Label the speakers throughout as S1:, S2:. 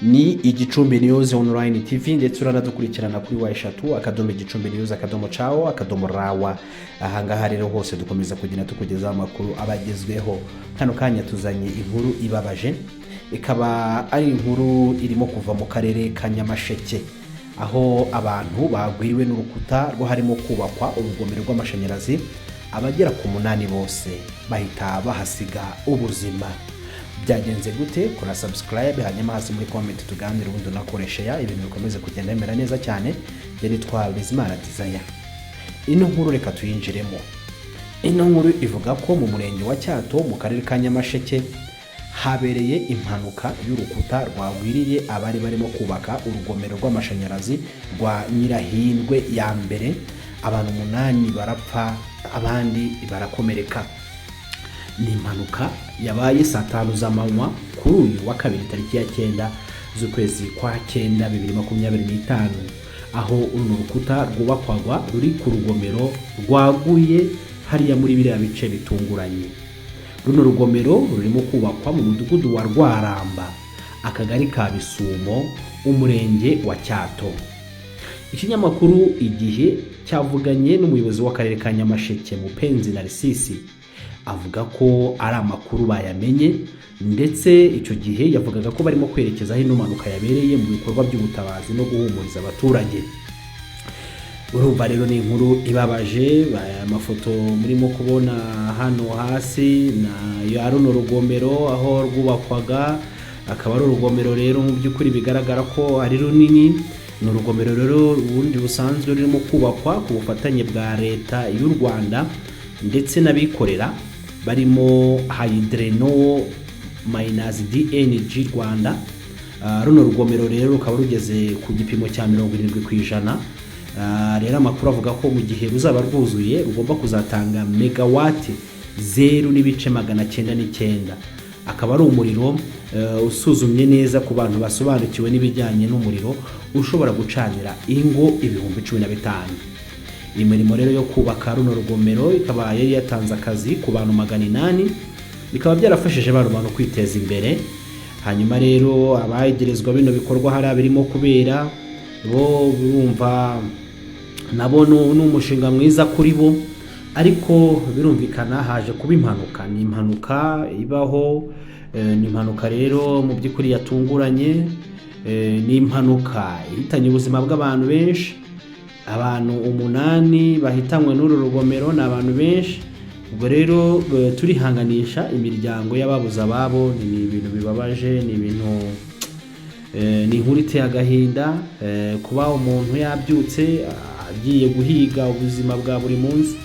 S1: Ni Igicumbi News Online TV, ndetse uranadukurikirana kuri www.gicumbinews.co.rw. Ahangaha rero hose dukomeza kugenda tukugezaho amakuru aba agezweho. Kano kanya tuzanye inkuru ibabaje, ikaba ari inkuru irimo kuva mu karere ka Nyamasheke, aho abantu bagwiriwe n'urukuta rwo harimo kubakwa urugomero rw'amashanyarazi, abagera ku munani bose bahita bahasiga ubuzima. Byagenze gute? Kora subscribe, hanyuma hasi muri comment tuganire, ubundi unakoreshe ya ibintu bikomeze kugenda bimera neza cyane. Njye nitwa Bizimana Desire. Ino nkuru reka tuyinjiremo. Ino nkuru ivuga ko mu murenge wa Cyato mu karere ka Nyamasheke habereye impanuka y'urukuta rwagwiriye abari barimo kubaka urugomero rw'amashanyarazi rwa Nyirahindwe ya mbere, abantu umunani barapfa, abandi barakomereka. Ni impanuka yabaye saa 5 z'amanywa kuri uyu wa kabiri, tariki ya 9 z'ukwezi kwa 9 2025, aho runo rukuta rwubakwagwa ruri ku rugomero rwaguye hariya muri biriya bice bitunguranye. Runo rugomero rurimo kubakwa mu mudugudu wa Rwaramba, akagari ka Bisumo, umurenge wa Cyato. Ikinyamakuru Igihe cyavuganye n'umuyobozi w'akarere ka Nyamasheke, Mupenzi Narcisse, avuga ko ari amakuru bayamenye, ndetse icyo gihe yavugaga ko barimo kwerekeza aho ino mpanuka yabereye mu bikorwa by'ubutabazi no guhumuriza abaturage. Urumva rero ni inkuru ibabaje. Aya mafoto murimo kubona hano hasi na ya runo rugomero aho rwubakwaga, akaba ari urugomero rero mu by'ukuri bigaragara ko ari runini. Ni urugomero rero ubundi busanzwe rurimo kubakwa ku bufatanye bwa Leta y'u Rwanda ndetse n'abikorera barimo Hydrenor Mines DNG Rwanda. Runo rugomero rero rukaba rugeze ku gipimo cya 70%. Rero amakuru avuga ko mu gihe ruzaba rwuzuye rugomba kuzatanga megawati 0.909, akaba ari umuriro usuzumye neza ku bantu basobanukiwe n'ibijyanye n'umuriro ushobora gucanira ingo 15,000. Imirimo rero yo kubaka runo rugomero ikaba yari yatanze akazi ku bantu 800, bikaba byarafashije bano bantu kwiteza imbere. Hanyuma rero abegerezwa bino bikorwa hariya birimo kubera, bo urumva nabo ni umushinga mwiza kuri bo, ariko birumvikana haje kuba impanuka. Ni impanuka ibaho, ni impanuka rero mu by'ukuri yatunguranye, ni impanuka ihitanye ubuzima bw'abantu benshi. Abantu umunani bahitanywe n'uru rugomero ni abantu benshi. Ubwo rero turihanganisha imiryango y'ababuze ababo. Ni ibintu bibabaje, ni ibintu ni inkuru iteye agahinda, kuba umuntu yabyutse agiye guhiga ubuzima bwa buri munsi,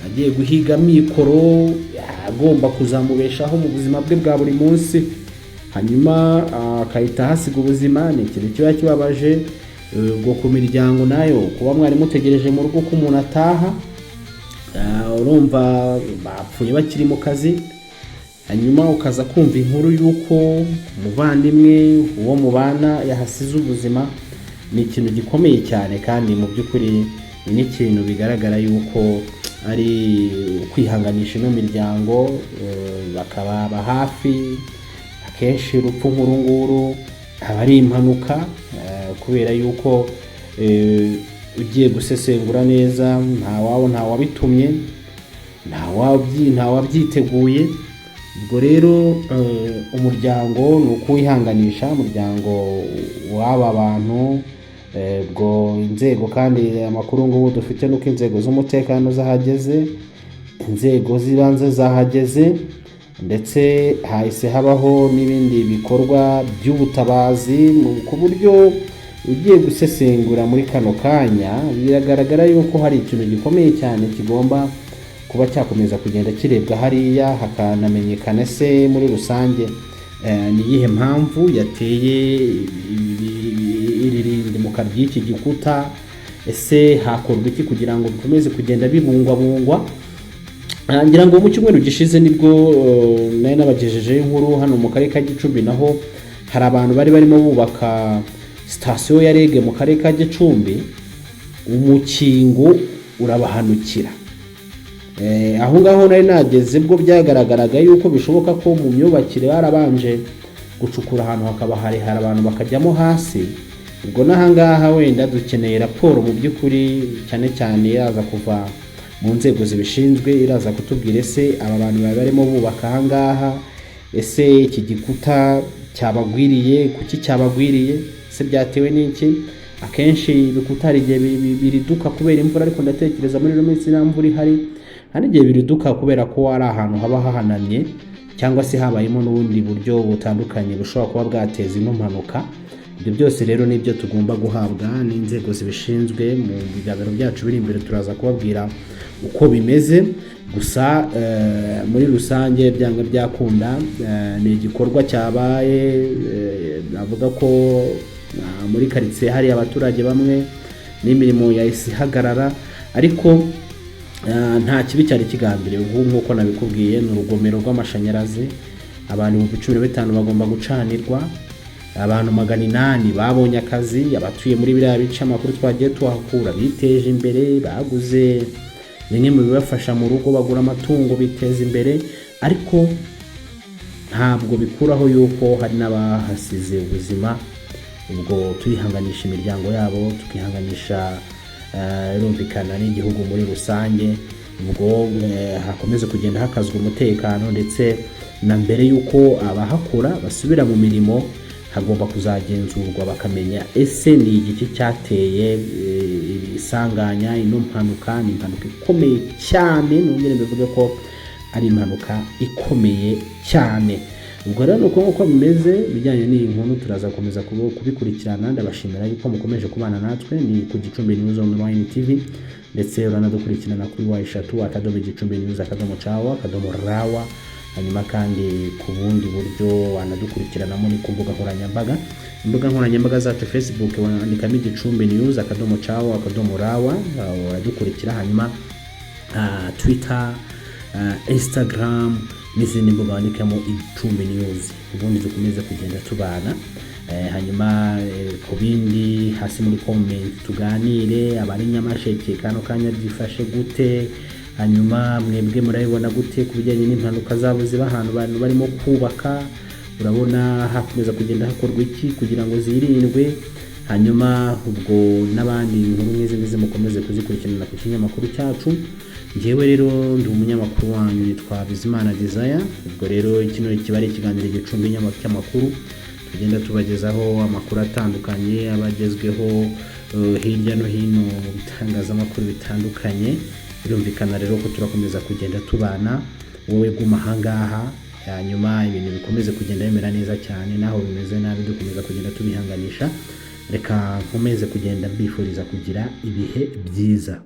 S1: agiye guhiga mikoro agomba kuzamubeshaho mu buzima bwe bwa buri munsi, hanyuma akahita ahasiga ubuzima. Ni ikintu kiba kibabaje. Ubwo ku miryango nayo, kuba mwari mutegereje mu rugo ko umuntu ataha, urumva bapfuye bakiri mu kazi, hanyuma ukaza kumva inkuru y'uko umuvandimwe, uwo mubana, yahasize ubuzima, ni ikintu gikomeye cyane. Kandi mu by'ukuri ni n'ikintu bigaragara yuko ari kwihanganisha ino miryango, bakababa hafi. Akenshi urupfu nk'uru nguru aba ari impanuka, kubera yuko ugiye gusesengura neza, nta wawe, nta wabitumye, nta wabyiteguye. Ubwo rero umuryango ni ukuwihanganisha, umuryango w'aba bantu. Ubwo inzego, kandi amakuru ngubu dufite nuko inzego z'umutekano zahageze, inzego z'ibanze zahageze, ndetse hahise habaho n'ibindi bikorwa by'ubutabazi, ku buryo ugiye gusesengura muri kano kanya biragaragara yuko hari ikintu gikomeye cyane kigomba kuba cyakomeza kugenda kirebwa hariya, hakanamenyekana se muri rusange ni iyihe mpamvu yateye iri rindimuka ry'iki gikuta, ese hakorwa iki kugira ngo bikomeze kugenda bibungwabungwa. Ngira ngo mu cyumweru gishize nibwo nari nabagejejeho inkuru hano mu karere ka Gicumbi, naho hari abantu bari barimo bubaka sitasiyo ya REG mu karere ka Gicumbi, umukingo urabahanukira. Aho ngaho nari nageze bwo byagaragaraga yuko bishoboka ko mu myubakire barabanje Gucukura ahantu hakaba harehare, abantu bakajyamo hasi. Ubwo n'ahangaha wenda dukeneye raporo mu by'ukuri, cyane cyane iraza kuva mu nzego zibishinzwe, iraza kutubwira: ese aba bantu baba barimo bubaka ahangaha, ese iki gikuta cyabagwiriye? Kuki cyabagwiriye? Ese byatewe n'iki? Akenshi ibikuta hari igihe biriduka kubera imvura, ariko ndatekereza muri ino minsi nta mvura ihari. Hari igihe biriduka kubera ko ari ahantu haba hahanamye, cyangwa se habayemo n'ubundi buryo butandukanye bushobora kuba bwateza ino mpanuka. Ibyo byose rero nibyo tugomba guhabwa n'inzego zibishinzwe. Mu biganiro byacu biri imbere turaza kubabwira uko bimeze. Gusa muri rusange, byanga byakunda, ni igikorwa cyabaye, navuga ko muri karitsiye hari abaturage bamwe n'imirimo yahise ihagarara, ariko nta kibi cyari kigambiriwe. Ubu nk'uko nabikubwiye, ni urugomero rw'amashanyarazi, abantu 15,000 bagomba gucanirwa, abantu 800 babonye akazi. Abatuye muri biriya bice, amakuru twagiye tuhakura, biteje imbere, baguze bimwe mu bibafasha mu rugo, bagura amatungo, biteza imbere. Ariko ntabwo bikuraho yuko hari n'abahasize ubuzima. Ubwo turihanganisha imiryango yabo, tukihanganisha, birumvikana, n'igihugu muri rusange. Ubwo hakomeze kugenda hakazwa umutekano, ndetse na mbere y'uko abahakora basubira mu mirimo hagomba kuzagenzurwa, bakamenya ese ni igiki cyateye iri isanganya, ino mpanuka. Ni impanuka ikomeye cyane, nongere mbivuge ko ari impanuka ikomeye cyane. Ubwo rero ni uko nguko bimeze ibijyanye n'iyi nkuru, turaza gukomeza kubikurikirana. Ndabashimira yuko mukomeje kubana natwe. Ni ku Gicumbi News Online TV, ndetse uranadukurikirana kuri www.gicumbinews.cw.rw. Hanyuma kandi ku bundi buryo wanadukurikiranamo ni ku mbuga nkoranyambaga. Imbuga nkoranyambaga zacu, Facebook wandikamo gicumbinews.cw.rw, uradukurikira. Hanyuma Twitter, Instagram n'izindi mbuga wandikamo Igicumbi News, ubundi dukomeze kugenda tubana. Hanyuma ku bindi, hasi muri comment tuganire. Abari Nyamasheke kano kanya byifashe gute? Hanyuma mwebwe murabibona gute ku bijyanye n'impanuka zabo ziba ahantu abantu barimo kubaka? Urabona hakomeza kugenda hakorwa iki kugira ngo zirindwe? Hanyuma ubwo n'abandi, inkuru nk'izi ngizi mukomeze kuzikurikirana ku kinyamakuru cyacu. Njyewe rero ndi umunyamakuru wanyu, nitwa Bizimana Desire. Ubwo rero kino kiba ari ikiganiro Igicumbi cy'amakuru, tugenda tubagezaho amakuru atandukanye aba agezweho hirya no hino mu bitangazamakuru bitandukanye. Birumvikana rero ko turakomeza kugenda tubana. Wowe guma ahangaha, hanyuma ibintu bikomeze kugenda bimera neza cyane. Naho bimeze nabi, dukomeza kugenda tubihanganisha. Reka nkomeze kugenda mbifuriza kugira ibihe byiza.